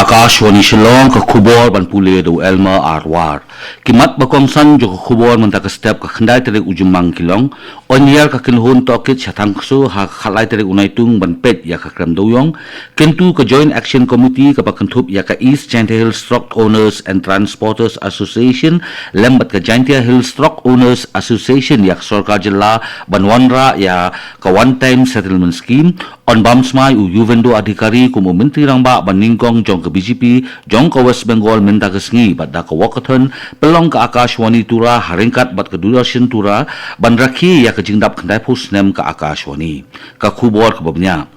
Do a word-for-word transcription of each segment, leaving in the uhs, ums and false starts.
Akashvani Shillong, ka khubor ban pule da u Elmer Arwar. Ki mat ba kongsan jong ka khubor mynta ka step ka khyndai tarik u Jymmang ki long: Oniar ka kynhun tohkit sha Thangkso ha ka khatlai tarik u Naitung ban peit ïa ka krem dewïong. Kyntu ka Joint Action Committee kaba kynthup ïa ka East Jaintia Hills Truck Owners and Transporters Association lem bad ka Jaintia Hills Truck Owners Association ïa ka sorkar jylla ban wanrah ïa ka One Time Settlement Scheme. Yn bam smai u Yuvendra Adhikari kum u Myntri Rangbah ba nyngkong jong ka B J P jong ka West Bengal mynta ka sngi, bad da ka walkathon pynlong ka Akashvani Tura ha ryngkat bad ka Doordarshan Tura ban rakhe ïa ka jingdap khyndaiphew snem ka Akashvani. Ka khubor kaba bniah.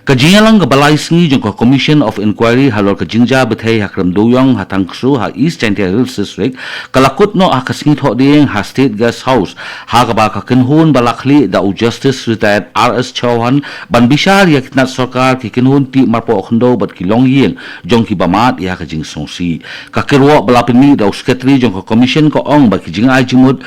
Ka jingïalang kaba lai sngi jong ka Commission of Inquiry halor ka jingjia bthei ha krem dewïong ha Thangkso ha East Jaintia Hills District ka la kut noh ha ka sngi Thohdieng ha State Guest House, ha kaba ka kynhun ba la khlieh da u Justice Retired R S Chauhan ban bishar ïa ki tnat sorkar, ki kynhun tih marpoh khyndew bad ki longïing jong kiba mad ïa ka jingsngewsih. Ka kyrwoh ba la pynmih da u Secretary jong ka Commission ka ong ba ki jingai jingmut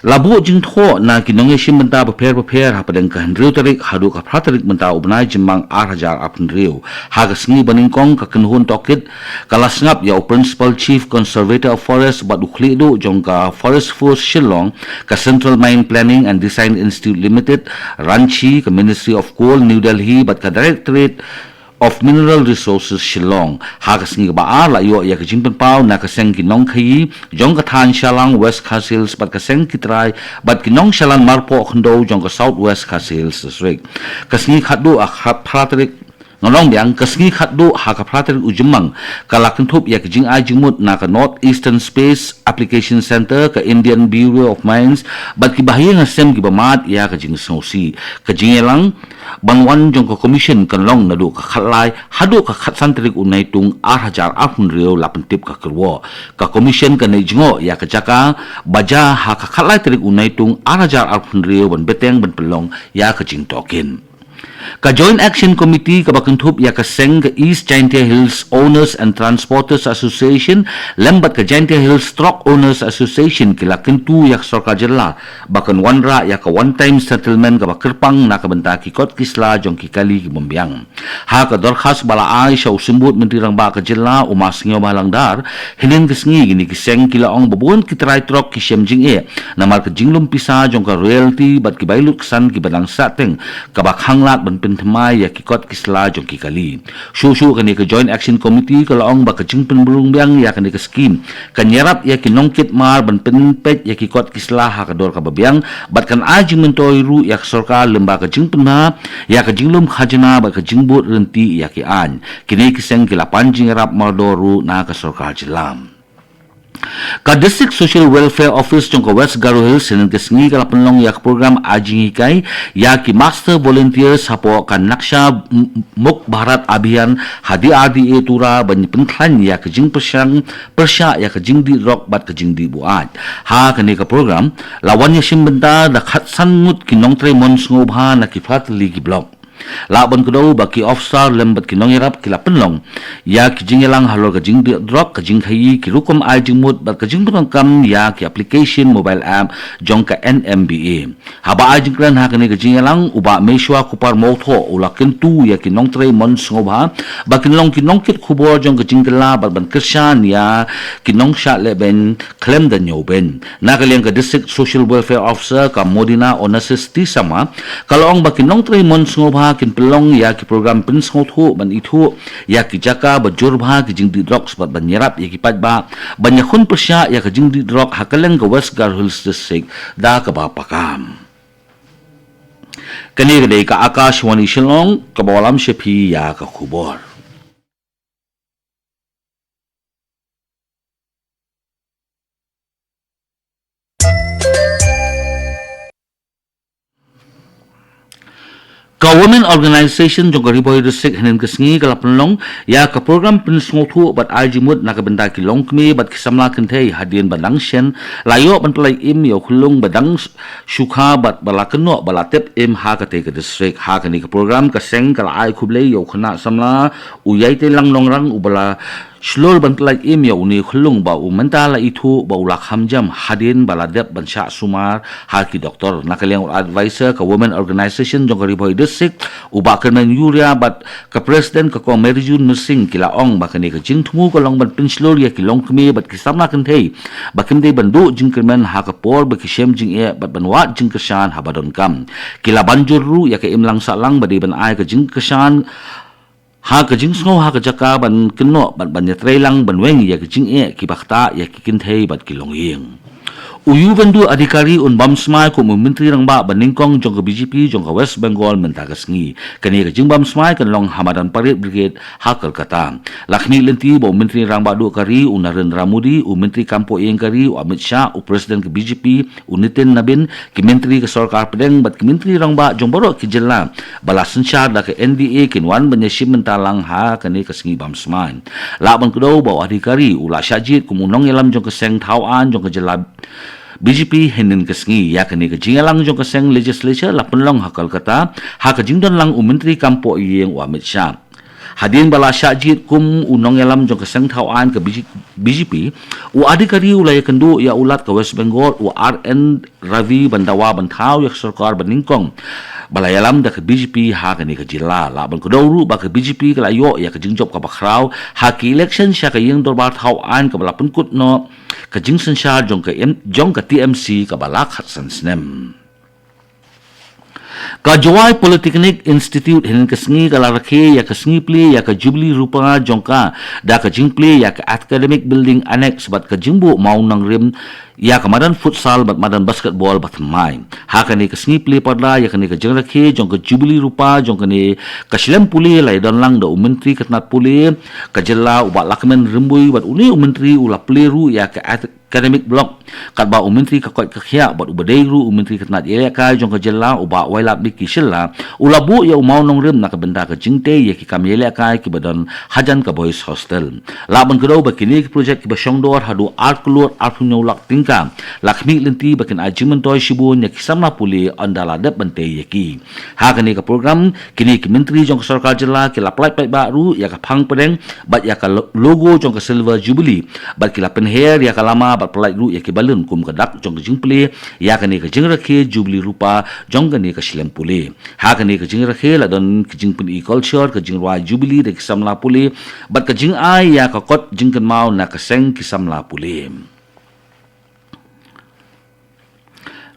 la buh jingthoh na ki nongïashim bynta bapher bapher hapdeng ka hynriew tarik haduh ka phra tarik mynta u bnai Jymmang ar hajar arphew hynriew. Ha ka sngi ba nyngkong ka kynhun tohkit ka la sngap ïa u Principal Chief Conservator of Forest bad u khlieh duh jong ka Forest Force Shillong, ka Central Mine Planning and Design Institute Limited, Ranchi, ka Ministry of Coal, New Delhi, bad ka Directorate of Mineral Resources, Shillong. Ha ka sngi kaba ar la ïoh ïa ka jingpynpaw na ka seng ki nongkhaïi jong ka thaiñ Shallang, West Khasi Hills, bad ka seng ki trai bad ki nongshalan marpoh khyndew jong ka South West Khasi Hills District. Ka sngi khatduh ha ka phra tarik, nga ong biang, ka sngi khatduh ha ka phra tarik u Jymmang ka la kynthup ïa ka jingai jingmut na ka North Eastern Space Application Centre, ka Indian Bureau of Mines, bad kiba ha ïing ha sem kiba mad ïa ka jingsngewsih. Ka jingïalang ban wan jong ka Commission kan long naduh ka khatlai haduh ka khatsan tarik u Naitung ar hajar arphew hynriew, la pyntip ka kyrwoh. Ka Commission kan leit jngoh ïa ka jaka ba jia ha ka khatlai tarik u Naitung ar hajar arphew hynriew ban bteng ban pynlong ïa ka jingtohkit. Ka Joint Action Committee kaba kynthup ïa ka seng ka East Jaintia Hills Owners and Transporters Association lem bad ka Jaintia Hills Truck Owners Association ki la kyntu ïa ka sorkar jylla ba kan wanrah ïa ka One Time Settlement kaba kyrpang na ka bynta ki kot ki sla jong ki kali ki bym biang. Ha ka dorkhas ba la ai sha u Symbud Myntri Rangbah ka jylla, u Ma Sniawbhalang Dhar, hynnin ka sngi kine ki seng ki la ong ba bun ki trai trok ki shem jingeh namar ka jinglum pisa jong ka royalty bad ki bai lutksan kiba dang sahteng kaba khanglad ban pynthymmai ïa ki kot ki sla jong ki kali. Shuh shuh kane ka Joint Action Committee ka la ong ba ka jingpynrung biang ïa kane ka skim kan ïarap ïa ki nongkit mar ban pynpeit ïa ki kot ki sla ha ka dor kaba biang bad kan ai jingmyntoi ruh ïa ka sorkar lyngba ka jingpynbha ïa ka jinglum khajna bad ka jingbud ryntih ïa ki aiñ. Kine ki seng ki la pan jingïarap mardor ruh na ka sorkar jylla. Ka District Social Welfare Office jong ka West Garo Hills hynnin ka sngi ka la pynlong ïa ka program ai jinghikai ïa ki Master Volunteers hapoh ka Naksha M-, Mukt Bharat Abhiyan ha D R D A Tura ban pynkhlaiñ ïa ka jingpyrshang pyrshah ïa ka jingdih drok bad ka jingdih buaid. Ha kane ka program la wan ïashim bynta da khatsan ngut ki nongtrei mon sngewbha na ki phra tylli ki block. Lah ban kdew ba ki officer lem bad ki nongïarap ki la pynlong ïa ki jingïalang halor ka jingdih drok, ka jingkhaïi, ki rukom ai jingmut bad ka jingpyndonkam ïa ki application mobile app jong ka N M B A. Haba ai jingkren ha kane ka jingïalang, u Bah Meshwa Kupar Mawthoh u la kyntu ïa ki nongtrei mon sngewbha ba kin long ki nongkit khubor jong ka jingkylla bad ban kyrshan ïa ki nongshah lehbeiñ khlem da ñiewbeiñ. Na ka liang ka District Social Welfare Officer ka Modina Onassis T Sharma ka la ong ba ki nongtrei mon sngewbha kin pynlong ïa ki program pynsngewthuh ban ithuh ïa ki jaka ba jur bha ki jingdih drok bad ban ïarap ïa ki paidbah ban ïakhun pyrshah ïa ka jingdih drok ha kylleng ka West Garo Hills District da kaba paka. Kane ka dei ka Akashvani Shillong kaba wallam sha phi ïa ka khubor. Ka Women Organization jong ka Ri Bhoi District hynnin ka sngi ka la pynlong ïa ka program pynsngewthuh bad ai jingmut na ka bynta ki longkmie bad ki samla kynthei hadien ba dang shen la ïoh ban pynlait im ïa u khyllung ba dang shu kha bad ba la kynnoh ba la tep im ha katei ka district. Ha kane ka program ka seng ka la ai khublei ïa u khynnah samla u Ïaiteilang Nongrang uba la shlur ban pyllait im ïa une u khyllung ba u mynta la ithuh ba u la kham jam hadien ba la dep ban shah sumar ha ki doktor. Na ka liang u advisor ka Women Organization jong ka Ri Bhoi District, u Bah Kyrmen Uriah, bad ka President ka Kong Marijune Myrsing, ki la ong ba kane ka jingthmu ka long ban pynshlur ïa ki longkmie bad ki samla kynthei ba kim dei ban duh jingkyrmen ha ka por ba ki shem jingeh bad ban wad jingkyrshan haba donkam. Ki la ban jur ruh ïa ka imlang sahlang ba dei ban ai ka jingkyrshan ha ka jingsngew ha ka jaka ban kynnoh bad ban ïatreilang ban weng ïa ka jingeh kiba ktah ïa ki kynthei bad ki longïing. U Suvendu Adhikari un bam smai kum u Myntri Rangbah ba nyngkong jong ka B J P jong ka West Bengal mynta ka sngi. Kane ka jingbam smai kan long ha madan Parade Brigade ha Kolkata. La khmih lynti ba u Myntri Rangbah duh ka ri u Narendra Modi, u Myntri Kam Poh Ïing ka ri u Amit Shah, u President ka B J P u Nitin Nabin, ki Myntri ka Sorkar Pdeng bad ki Myntri Rangbah jong baroh ki jylla ba la synshar da ka N D A kin wan ban ïashim bynta lang ha kane ka sngi bam smai. Lah ban kdew ba u Adhikari u la shah jied kum u nongïalam jong ka seng thaw aiñ jong ka jylla B J P hynnin ka sngi. Ïa kane ka jingïalang jong ka seng legislature la pynlong ha Kolkata ha ka jingdon lang u Myntri Kam Poh Ïing u Amit Shah. Hadien ba la shah jied kum u nongïalam jong ka seng thaw aiñ ka B J P, u Adhikari u la ïakynduh ïa u Lat ka West Bengal u R N Ravi ban dawa ban thaw ïa ka sorkar ba nyngkong ba la ïalam da ka B J P ha kane ka jylla. Lah ban kdew ruh ba ka B J P ka la ïoh ïa ka jingjop kaba khraw ha ki election sha ka ïing dorbar thaw aiñ kaba la pynkut noh ka jingsynshar jong ka M- jong ka T M C kaba la khatsan snem. Ka Jowai Polytechnic Institute hynnin ka sngi ka la rakhe ïa ka sngi plie ïa ka Jubilee Rupa jong ka da ka jingplie ïa ka Academic Building Annex bad ka jingbuh mawnongrim ïa ka madan futsal bad madan basketball ba thymmai. Ha kane ka sngi plie parda ïa kane ka jingrakhe jong ka Jubilee Rupa jong kane ka shlem pule la ïadon lang da u Myntri ka tnat pule ka jylla u Bah Lahkmen Rymbui bad une u Myntri u la plie ruh ïa ka Academic Block. Katba u Myntri ka koit ka khiah bad uba dei ruh u Myntri ka tnat ïalehkai jong ka jylla u Bah Wailadmiki Shylla u la buh ïa u mawnongrim na ka bynta ka jingtei ïa ki kam ïalehkai kiba don hajan ka Boys Hostel. Lah ban kdew ba kine ki projek kiba shongdor haduh ar klur arphew hynñiew lak tyngka la khmih lynti ba kin ai jingmyntoi shibun ïa ki samla pule ynda la dep ban tei ïa ki. Ha kane ka program kine ki Myntri jong ka sorkar jylla ki la pyllait paidbah ruh ïa ka phang pdeng bad ïa ka lo- logo jong ka Silver Jubilee bad ki la pynher ïa ka lama bad pyllait ruh ïa ki balloon kum ka dak jong ka jingplie ïa kane ka jingrakhe Jubilee Rupa jong kane ka shlem pule. Ha kane ka jingrakhe la don ka jingpyni culture, ka jingrwai Jubilee da ki samla pule bad ka jingai ïa ka kot jingkynmaw na ka seng ki samla pule.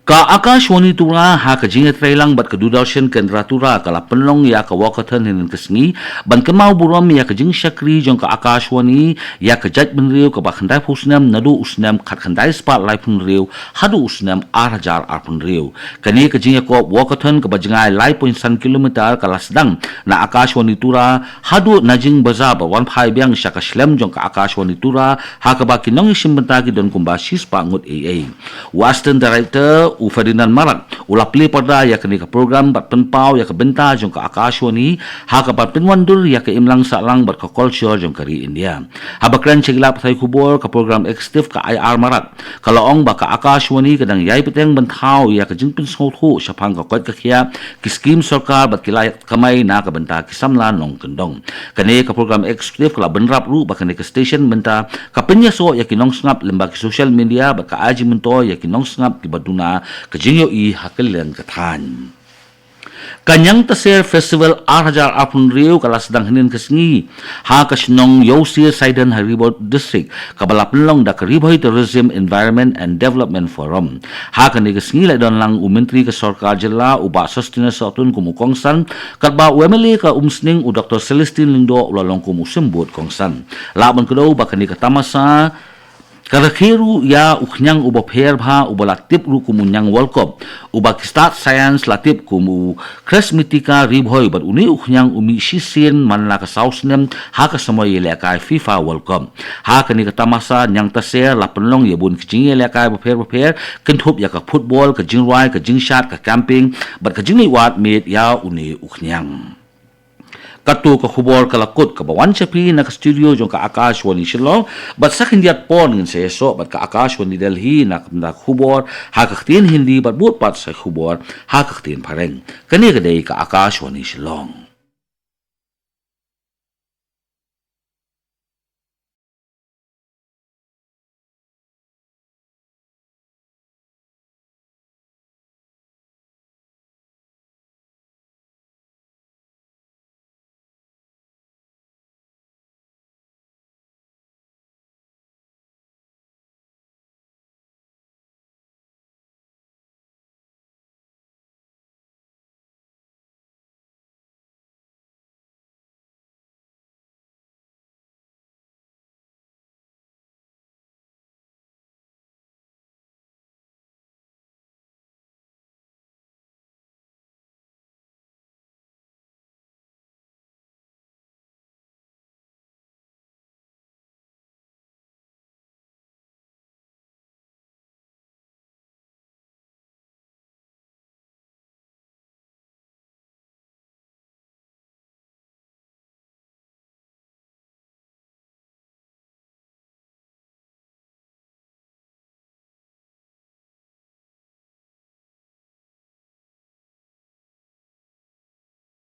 Ka Akashvani Tura ha ka jingïatreilang bad ka Doordarshan Kendra Tura ka la pynlong ïa ka walkathon hynnin ka sngi ban kynmaw burom ïa ka jingshakri jong ka Akashvani ïa ka jaitbynriew kaba khyndai phew snem naduh u snem khatkhyndai spah laiphew hynriew haduh u snem ar hajar arphew hynriew. Kane ka jingïakop walkathon kaba jngai lai point san kilometer ka la sdang na Akashvani Tura haduh Najing Bazar bad wan phai biang sha ka shlem jong ka Akashvani Tura ha kaba ki nongïashim bynta ki don kumba shispah ngut ei ei. U Assistant Director u Ferdinand Marak u la plie parda ïa kane ka program bad pynpaw ïa ka bynta jong ka Akashvani ha kaba pynwandur ïa ka imlang sahlang bad ka culture jong ka ri India. Haba kren sha ki lad pathai khubor ka program executive ka I R Marak ka la ong ba ka Akashvani ka dang ïai bteng ban thaw ïa ka jingpynsngewthuh shaphang ka koit ka khiah, ki skim sorkar bad ki lad kamai na ka bynta ki samla nongkyndong. Kane ka program executive ka la bynrap ruh ba kane ka station mynta ka pynïasoh ïa ki nongsngap lyngba ki social media bad ka ai jingmyntoi ïa ki nongsngap kiba duna ka jingïohi ha kylleng ka thaiñ. Ka Ñiangtaser Festival ar hajar arphew hynriew ka la sdang hynnin ka sngi ha ka shnong Ïewsier Saidan ha Ri Bhoi District kaba la pynlong da ka Ri Bhoi Tourism Environment and Development Forum. Ha kane ka sngi la don lang u Myntri ka Sorkar Jylla u Bah Sosthenes Sohtun kum u kongsan, katba u M L A ka Umsning u Doctor Celestine Lyngdoh u la long kum u symbud kongsan. Lah ban kdew ba kane ka tamasa ka rakhe ruh ïa u khñiang uba pher bha uba la tip ruh kum u Ñiang World Cup, uba ki stad science la tip kum u Chresmitica Ri Bhoi bad une u khñiang u mih shisien man la ka saw snem ha ka samoi ïalehkai FIFA World Cup. Ha kane ka tamasa Ñiangtaser la pynlong ïa bun ki jingïalehkai bapher bapher, kynthup ïa ka football, ka jingrwai, ka jingshad, ka camping bad ka jingleit wad miet ïa une u khñiang. Kato ka khubor ka la kut, kaba wan sha phi na ka studio jong ka Akashvani Shillong, bad sa khyndiat por ngin sa ïasoh bad ka Akashvani Delhi na ka bynta khubor ha ka ktien Hindi bad bud pat sa khubor ha ka ktien Phareng. Kane ka dei ka Akashvani Shillong.